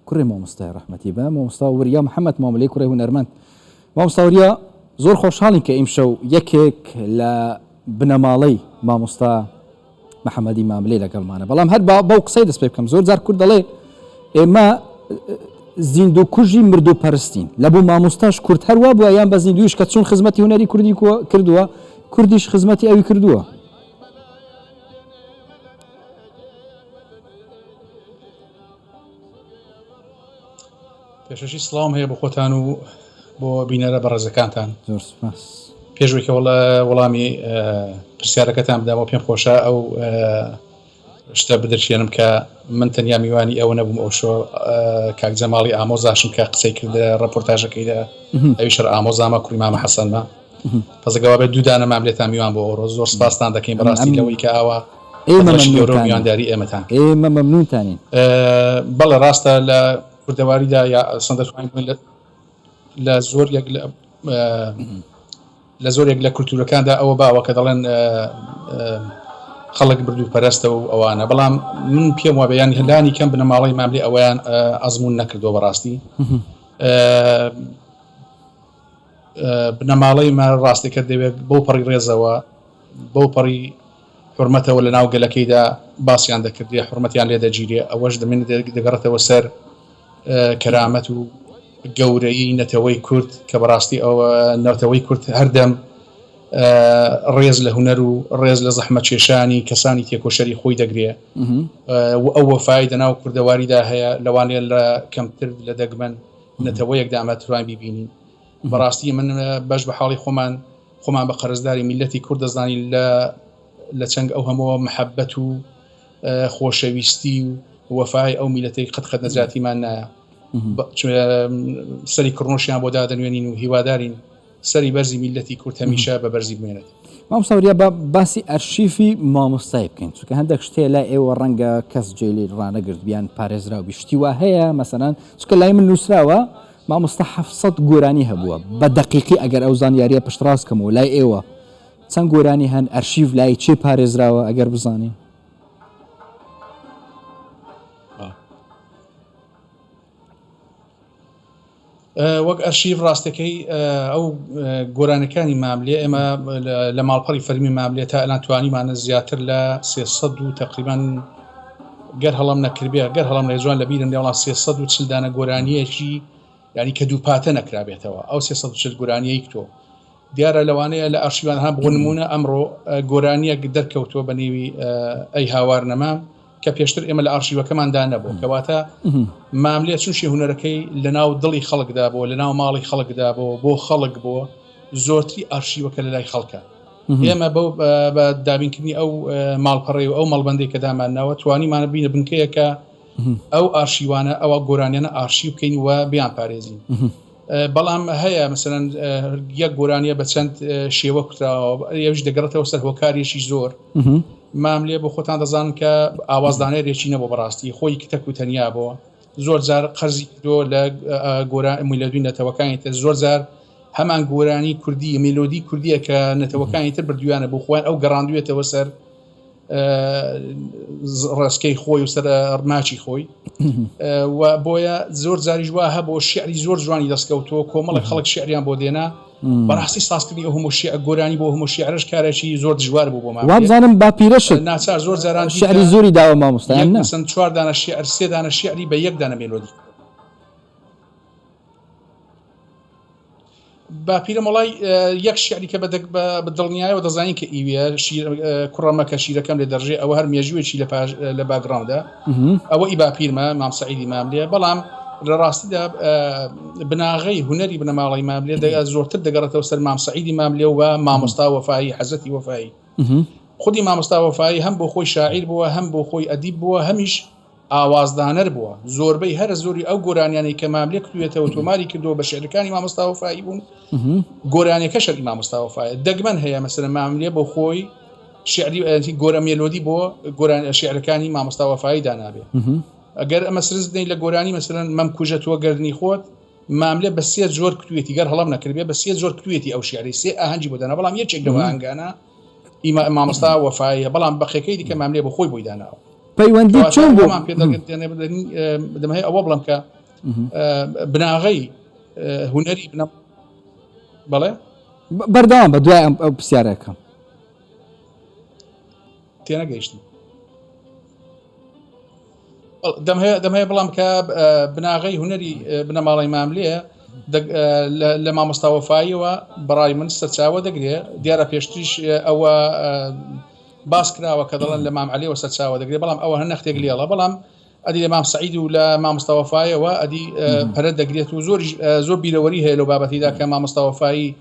کوڕێ مامۆستای ڕەحمەتی بە مامۆستا وریا محەممەد ماملێ کوڕێ هونەرمەند. مامۆستا وریا زۆر خۆشحاڵین کە ئیمشەو یەکێک لە بنەماڵەی مامۆستا محەممەدی ماملێ لەگەڵمانە، بەڵام هەر بەو قسەی دەست پێ بکەم. زۆر جار کورد دەڵێ ئێمە زیندوو کوژی مردوو پەرستین، لە بۆ مامۆستاش کورد هەر وا بووە یان بە زیندوویش کە چۆن خزمەتی هونەری کوردی کردووە کوردیش خزمەتی ئەوی کردووە؟ پێشەکی سڵاوم هەیە بۆ خۆتان و بۆ بینەرە بەڕێزەکانتان. زۆر سپاس. پێش ئەوەی کە وەڵامی پرسیارەکەتان بدەمەوە پێم خۆشە ئەو شتە بدرکێنم کە من تەنیا میوانی ئەوە نەبووم ئەو شۆ کاک جەماڵی ئامۆزاشم کە قسەی کرد ڕەپۆرتاژەکەیدا ئەویش هەر ئامۆزامە کوڕی مامە حەسەنمە. پەزەگەوا بێت دوو دانە مام لێتان میوان بۆ ئەوڕۆ زۆر سپاستان دەکەین بەڕاستی لەوەی کە ئاوا ئێمە گەورە و میوانداری ئێمەتان کرد. ئێمە مەمنونتانین. بەڵێ ڕاستە لە کوردەواریدا یا ئەسڵەن دەتوانین بڵێین لە لە زۆر یەک لە لە زۆرێک لە کولتوورەکاندا ئەوە باوە کە دەڵێن خەڵک بردوو پەرستە و ئەوانە بەڵام من پێم وابێ یان هەلانی کەم بنەماڵەی ماملێ ئەوەیان ئەزمون نەکردووە بەڕاستی بنەماڵەی مە ڕاستەکە دەوێت بەو پەڕی ڕێزەوە بەو پەڕی حرمەتەوە لە ناو گەلەکەیدا باسییان دەکردێ حرمەتیان لێ دەگیرێ ئەوەش دەمێن دەگەڕێتەوە سەر کەرامەت و گەورەیی نەتەوەی کورد کە بەڕاستی ئەوە نەتەوەی کورد هەردەم ڕێز لە هونەر و ڕێز لە زەحمەتکێشانی کەسانی تێکۆشەری خۆی دەگرێ و ئەو وەفای دەناو کوردەواریدا هەیە لەوانەیە لە کەمتر لە دەگمەن نەتەوەیەکدا ئەمە توان بیبینین. بەڕاستی من بەش بە حاڵی خۆمان خۆمان بە قەرزداری میلەتی کورد دەزانین لە لە چەنگ ئەو هەموو محەبەت و خۆشەویستی و وەفای ئەو میلەتەی قەت قەت نەجاتیمان نایە سەری کڕنۆشیان بۆ دادەنوێنین و هیوادارین سەری بەرزی میلەتی کورد هەمیشە بە بەرزی بمێنێت. مامۆستا وریا با باسی ئەرشیفی مامۆستای بکەین چونکە هەندێک شت هەیە لای ئێوە ڕەنگە کەس جێی لێ ڕانەگرت بیان پارێزراو بی شتی وا هەیە مەسەلەن چونکە لای من نووسراوە مامۆستا 700 گۆرانی هەبووە بە دەقیقی ئەگەر ئەو زانیاریە پشتڕاست کەمەوە لای ئێوە چەند گۆرانی هەن ئەرشیف لای چێ پارێزراوە ئەگەر بزانین؟ وەک ئەرشیف ڕاستەکەی ئەو گۆرانەکانی ماملێ ئێمە لە ماڵپەڕی فەرمی ماملێ تا ئەلان توانیمانە زیاتر لە 300 و تقریبان گەر هەڵم نەکردبێ گەر هەڵم لێ جوان لە بیرم لێ وڵام 340 دانە گۆرانیەکی یعنی کە دووپاتە نەکرابێتەوە ئەو 340 گۆرانیەی تۆ دیارە لەوانەیە لە ئەرشیوان ها بۆ نمونە ئەمڕۆ گۆرانیەک دەرکەوتووە بە نێوی ئەی هاوار نەمام کە پێشتر ئێمە لە ئارشیوەکەماندا نەبوو کەواتە ماملێ چونشی هونەرەکەی لە ناو دڵی خەڵکدا بۆ لە ناو ماڵی خەڵکدا بۆ بۆ خەڵک بۆ زۆرتری ئارشیوەکە لە لای خەڵکە ئێمە بەو بە دابینکردنی ئەو ماڵپەڕی و ئەو مەڵبندەی کە دامانناوە توانیمانە بینە بنکەیەکە ئەو ئارشیوانە ئەوە گۆرانیانە ئارشیو بکەین و بیان پارێزین. بەڵام هەیە مەسەلەن یەک گۆرانیە بە چەند شێوە کوتراوە ئەویش دەگەڕێتەوە سەر هۆکارێکی زۆر ماملێ بۆ خۆتان دەزانن کە ئاوازدانێرێکی نەبوو بەڕاستی خۆی کتەک و تەنیا بووە زۆر جار قەرزی کردو لە گۆران میلۆدی نەتەوەکانی تر زۆر جار هەمان گۆرانی کوردی میلۆدی کوردیە کە نەتەوەکانی تر بردویانە بۆ خۆیان ئەو گەڕاندوێتەوە سەر ڕێسکەی خۆی و سەر ڕماچی خۆی و بۆیە زۆر جاریش وا هەبوو شعری زۆر جوانی دەستکەوتەوە کۆمەڵک خەڵک شعریان بۆ دێنا بەڕاستی سازکردنی ئەو هەموو شیعر گۆرانی بۆ هەموو شیعرش کارێکی زۆر دژوار بوو بۆمان وابزانم باپیرەشت ناچار زۆر جاران شعری زۆری داوە مامۆستا یان نا؟ چوار دانە شیعر سێ دانە شیعری بە یەک دانە مێلۆدی باپیرە مەڵای یەک شعری کە بە دڵنیایەوە دەزانین کە ئیوێ کوڕەمە کە شیرەکەم لێ دەڕژێ ئەوە هەر مێژوویەکی لە پاش لە باگراوندا ئەوە ئی باپیرمە مام سەعیدی ماملێ بەڵام لە ڕاستیدا بناغەی هونەری بنەماڵەی ماملێ زۆرتر دەگەڕێتەوە سەر مام سەعیدی ماملێ و مامۆستا وەفایی حەزەتی وەفایی خودی مامۆستا وەفایی هەم بۆ خۆی شاعیر بووە هەم بۆ خۆی ئەدیب بووە هەمیش ئاوازدانەر بووە، زۆربەی هەرە زۆری ئەو گۆرانیانەی کە ماملێ کردوویەتەوە تۆماری کردووە بە شیعرەکانی مامۆستا وەفایی بوون، گۆرانیەکەش هەر ئی مامۆستا وەفایە. دەگمەن هەیە مەسەلەن ماملێ بۆ خۆی شیعری گۆرە مێلۆدی بۆ گۆران شیعرەکانی مامۆستا وەفایی دانابێ. ئەگەر ئەمە سرنج بدەین لە گۆرانی مەسەلەن مەمکوژە تۆ گەردنی خۆت، ماملێ بە سێ جۆر کتویەتی گەر هەڵەم نەکردبێ بە سێ جۆر کتویەتی ئەو شیعرەی سێ ئاهەنگی بۆ دانا بەڵام یەکێک لەو ئاهەنگانە ئی مامۆستا وەفاییە بەڵام بەقیەکەی دیکە ماملێ بۆ خۆی بۆی داناوە. پەیوەندیت کەواتە چۆن بوو؟ ئەوەمان پێ دەمەوێت ئەوە بڵێم کە. بناغەی هونەری بنە بەڵێ بەردەوام بە دوای ئەم ئەو پرسیارەکەم تێنەگەیشتم دەمهەیە دەمهەیە بڵام کە بناغەی هونەری بنەماڵەی ماملێ لە مامۆستا وەفاییەوە بەڕای من سەرچاوە دەگرێ دیارە پێشتریش ئەوە باس کراوە کە دەڵێن لە مام عەلیەوە سەرچاوە دەگرێ بەڵام ئەوە هەر نەختێک لێڵە بەڵام ئەدی لە مام سعید و لە مامۆستا وەفایەوە ئەدی پەرە دەگرێت و زۆر زۆر بیرەوەری هەیە لەو بابەتیدا کە مامۆستا وەفایی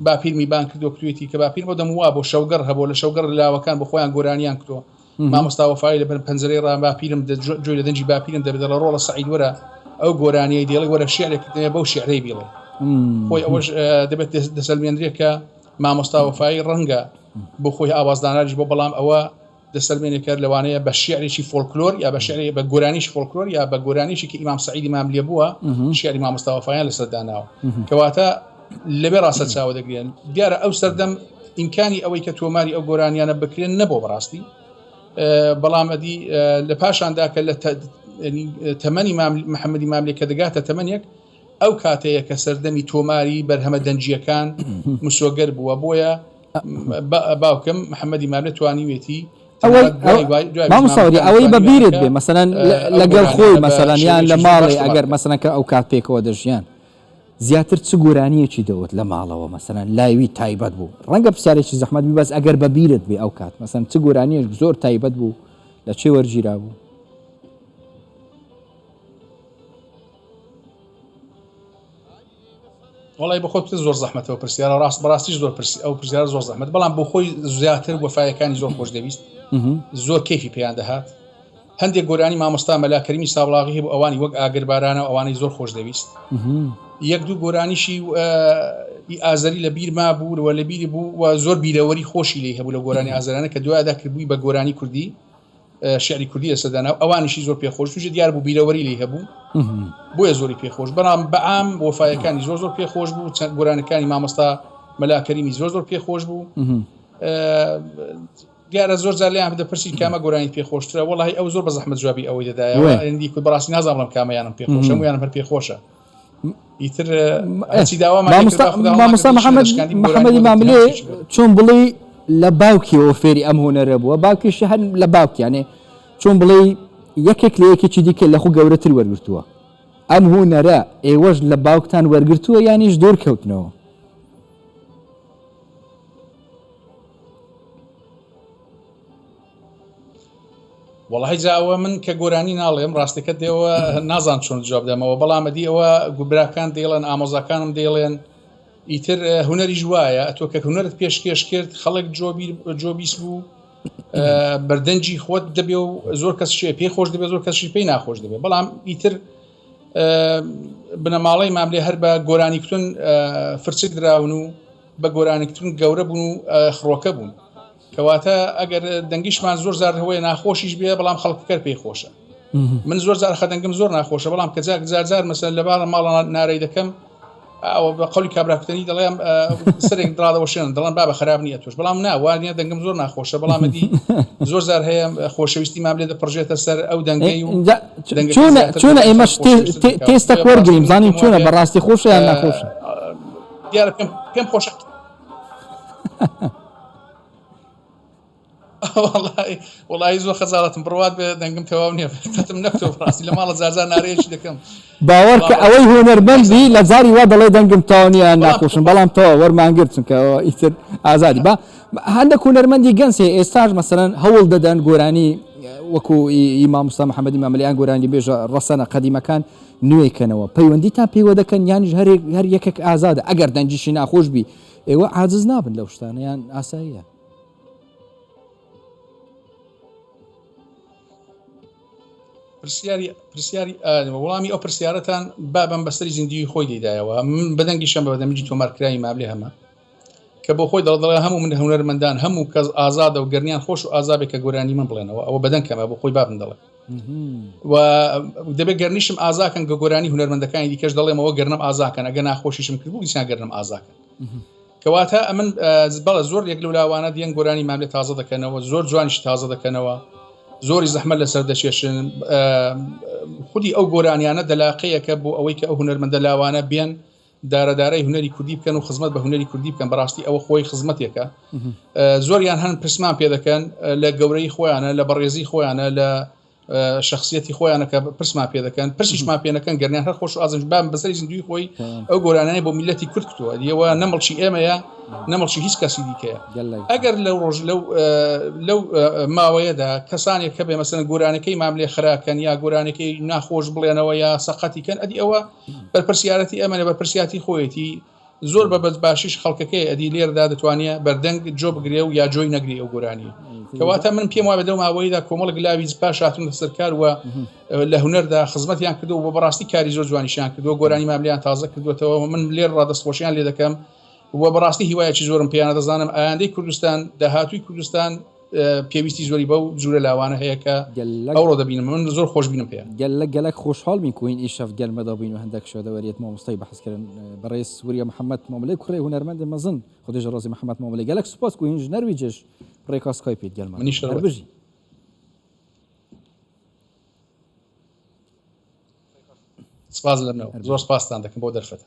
باپیرمی بان کردو کتوێتی کە باپیر بۆ دەم وا بۆ شەوگەڕ هەبوو لە شەوگەڕ لاوەکان بۆ خۆیان گۆرانیان کردووە مامۆستا وەفایی لەبەر پەنجەرەی ڕا باپیرم گوێی لە دەنگی باپیرم دەبێت دەڵێ ڕۆڵە سەعید وەرە ئەو گۆرانیەی دێڵێ وەرە شیعرێک دەێ بەو شیعرەی بیڵێ خۆی ئەوەش دەبێت دەسەلمێنرێت کە مامۆستا وەفایی ڕەنگە بۆ خۆی ئاوازداناریش بۆ بەڵام ئەوە دەسەلمێنێ کە لەوانەیە بە شیعرێکی فۆلکلۆر یا بە شعری بە گۆرانیش فۆلکلۆر یا بە گۆرانیشی کە ئیمام سەعیدی مام لێ بووە شیعری مامۆستا وەفایان لەسەر داناوە کەواتە لەوێ ڕاستە چاوە دەگرێن دیارە ئەو سەردەم ئیمکانی ئەوەی کە تۆماری ئەو گۆرانیانە بکرێن نەبوو بەڕاستی بەڵام ئەدی لە پاشاندا کە لە تەمەنی محەممەدی ماملێ کە دەگاتە تەمەنێک ئەو کاتەیە کە سەردەمی تۆماری بەرهەمە دەنجیەکان مسۆگەر بووە بۆیە باوکم محەممەدی ماملێ توانیوێتی مامۆستا ئەوەی بە بیرت بێ مەسەلەن لەگەڵ خۆی مەسەلەن یان لە ماڵێ ئەگەر مەسەلەن کە ئەو کات پێکەوە دەژیان زیاتر چ گۆرانیەکی دەوت لە ماڵەوە مەسەلەن لایوی تایبەت بوو ڕەنگە پرسیارێکی زەحمەت بی بەس ئەگەر بە بیرت بێ ئەو کات مەسەن چ گۆرانیەک زۆر تایبەت بوو لە چێ وەرگیرا بوو؟ وڵی بە خۆت زۆر زەحمەتەوە پرسیارە ڕاست بەڕاستیش زۆر پرسی ئەو پرسیارە زۆر زەحمەت بەڵام بۆ خۆی زیاتر وەفایەکانی زۆر خۆش دەویست زۆر کەیفی پێیان دەهات هەندێک گۆرانی مامۆستا مەلا کەریمی سابڵاغی هەبوو ئەوانی وەک ئاگربارانە و ئەوانەی زۆر خۆش دەویست. یەک دوو گۆرانیشی ئی ئازەری لە بیر مابوو و لە بیری بوو و زۆر بیرەوەری خۆشی لێی هەبوو لە گۆرانی ئازەرانە کە دوایدا کردبووی بە گۆرانی کوردی شعری کوردی لەسەر دانا و ئەوانیشی زۆر پێخۆش تووشی دیار بوو بیرەوەری لێی هەبوو بۆیە زۆری پێخۆش بەڵام بەعام وەفایەکانی زۆر زۆر پێخۆش بوو چەند گۆرانەکانی مامۆستا مەلا کەریمی زۆر زۆر پێخۆش بوو دیارە زۆر جار لێیان دەپرسی کامە گۆرانیت پێ خۆشترە وەڵی ئەو زۆر بە زەحمەت جوابی ئەوەی دەدایەوە ئەندی کورد بەڕاستی نازانم بڵێم کامەیانم پێ خۆشە هەموویانم هەر پێ خۆشە ئیتر هەرچی داوامان لێ کرد با خودا هەڵناکرد مامۆستا هیچ محەممەد نەدەشکاندین گۆرانی محەممەدی بۆ دەکردین ماملێ هەرچێکی بوو. چۆن بڵێی لە باوکیەوە فێری ئەم هونەرە بووە باوکیشی هەر لە باوکیانێ چۆن بڵێی یەکێک لە یەکێکی دیکە لە خو گەورەتر وەرگرتووە ئەم هونەرە ئێوەش لە باوکتان وەرگرتووە یانیش دوور کەوتنەوە؟ وەڵی جا ئەوە من کە گۆرانی ناڵێم ڕاستەکە دێەوە نازان چۆن جواب دەمەوە بەڵام ئەدی ئەوە گوبراکان دەیڵێن ئامۆزاکانم دەیڵێن ئیتر هونەریش وایە تۆ کە هونەرت پێشکێش کرد خەڵک جۆبی جۆبیس بوو بەردەنگی خۆت دەبێ و زۆر کەس شێ پێی خۆش دەبێت زۆر کەسیش پێی ناخۆش دەبێت بەڵام ئیتر بنەماڵەی ماملێ هەر بە گۆرانی کوتن فرچک دراون و بە گۆرانیکتن گەورە بوون و خڕۆکە بوون کەواتە ئەگەر دەنگیشمان زۆر زار هەوەیە ناخۆشیش بێ بەڵام خەڵکەکەر پێی خۆشە من زۆر زار خەدەنگم زۆر ناخۆشە بەڵام کە جار جار جار مەسەر لە باڵە ماڵە نارەی دەکەم ئەوە بە قەولی کابراکوتەنی دەڵێم سەرێک دڕادەوەشێن دەڵێن بابە خراپ نییە تۆش بەڵام نا وا نییە دەنگم زۆر ناخۆشە بەڵام ئەدی زۆر زار هەیە خۆشەویستی مام لێ دەپڕژێتە سەر ئەو دەنگەی و چۆنە چۆنە ئێمەش تێستەک وەرگرین زانین چۆنە بەڕاستی خۆشە یان ناخۆشە دیارە پێم پێم خۆشە وڵی زۆر خەزاڵەتم بڕوات بێ دەنگم تەواو نییە قەتم نەکتەوە ڕاستی لە ماڵە زارزار نارەیەکی دەکەم باوەڕ کە ئەوەی هونەرمەند بی لە جاری وا دەڵێ دەنگم تەواو نییە ناخۆشم بەڵام تەواو وەرمانگرت چونکە ئیتر ئازادی با هەندێک هونەرمەندی گەنج هەیە ئێستاش مەسەلەن هەوڵ دەدەن گۆرانی وەکو ئی مامۆستا محەممەدی ماملیان گۆرانی بێژە ڕەسەنە قەدیمەکان نوێ کەنەوە پەیوەندیتان پێوە دەکەن یانیش هەر هەر یەکێک ئازادە ئەگەر دەنگیشی ناخۆش بی ئێوە عاجز نابن لەو شتانە یان ئاساییە؟ پرسیاری پرسیاری وەڵامی ئەو پرسیارەتان بابم بەسەری زیندوی خۆی دەیدایەوە من بەدەنگیشم بە بەدەمجی تۆمارکراوی مابلێ هەمە کە بۆ خۆی دەڵ دەڵێ هەموو من هونەرمەندان هەموو کەس ئازادە و گەرنیان خۆش و ئازابێ کە گۆرانی من بڵێنەوە ئەوە بەدەنگ کەمە بۆ خۆی بابم دەڵێ و دەبێت گەرنیشم ئازاکەن گە گۆرانی هونەرمەندەکانی دیکەش دەڵێمەوە گەرنم ئازاکەن ئەگە ناخۆشیشم کرد بوو دیسان گەرنم ئازاکەن کەواتە ئەمن بەڵێ زۆر یەک لەو لاوانە دیێن گۆرانی ماملێ تازە دەکەنەوە زۆر جوانیش تازە دەکەنەوە. زۆری زەحمەت لەسەر دەکێشن خودی ئەو گۆرانیانە دەلاقەیەکە بۆ ئەوەی کە ئەو هونەرمەندە لاوانە بێن دارەدارای هونەری کوردی بکەن و خزمەت بە هونەری کوردی بکەن بەڕاستی ئەوە خۆی خزمەتێکە زۆریان هەن پرسمان پێ دەکەن لە گەورەی خۆیانە لە بەڕێزی خۆیانە لە شخصیەتی خۆیانە کە پرسمان پێ دەکەن پرسیشمان پێ نەکەن گەرنیان هەر خۆش ئازنج بام بەسەری زیندوی خۆی ئەو گۆرانیانەی بۆ میلەتی کورد کتووە دیەوە نەمەڵکی ئێمەیە نەمەڵکی هیچ کەسی دیکەیە ئەگەر لەو ڕۆژ لەو لەو ماوەیەدا کەسانێک هەبێ مەسەن گۆرانەکەی ماملێ خراکەن یا گۆرانەکەی ناخۆش بڵێنەوە یا سەقەتی کەن ئەدی ئەوە بەرپرسیارەتی ئەمەە بەرپرسیاتی خۆیەتی زۆر بە بەس باشیش خەڵکەکەی ئەدی لێرەدا دەتوانێ بەردەنگ جۆ بگرێ و یا جۆی نەگرێ ئەو گۆرانیە کەواتە من پێم وابێ لەو ماوەیەدا کۆمەڵێک لاوی پاش هاتوونەتە سەر کار و لە هونەردا خزمەتیان کردو و بەڕاستی کاری زۆر جوانیشیان کردووە گۆرانی ماملیان تازە کردوێتەوە من لێر ڕادەستخۆشیان لێ دەکەم و بەڕاستی هیوایەکی زۆرم پێیانە دەزانم ئایندەی کوردستان داهاتووی کوردستان پێویستی زۆری بەو جورە لاوانە هەیە کە ئەوڕۆ دەبینم من زۆر خۆشبینم پێیان. گەلەک گەلەک خۆشحاڵ بین کو هین ئیشەف گەل مەدا بوین و هەندەک شۆدەوەریەت مامۆستای بەحس کرن بەڕێز وریا محمد ماملێ کوڕێ هونەرمەند مەزن خودێ ژە ڕازی محمد ماملێ گەلەک سوپاس کو هین ژ نەرویجش ڕێکا سکایپیت گەل مەدا منیش هەر بژی. سپاس لە منەوە زۆر سپاستان دەکەم بۆ دەرفەتە.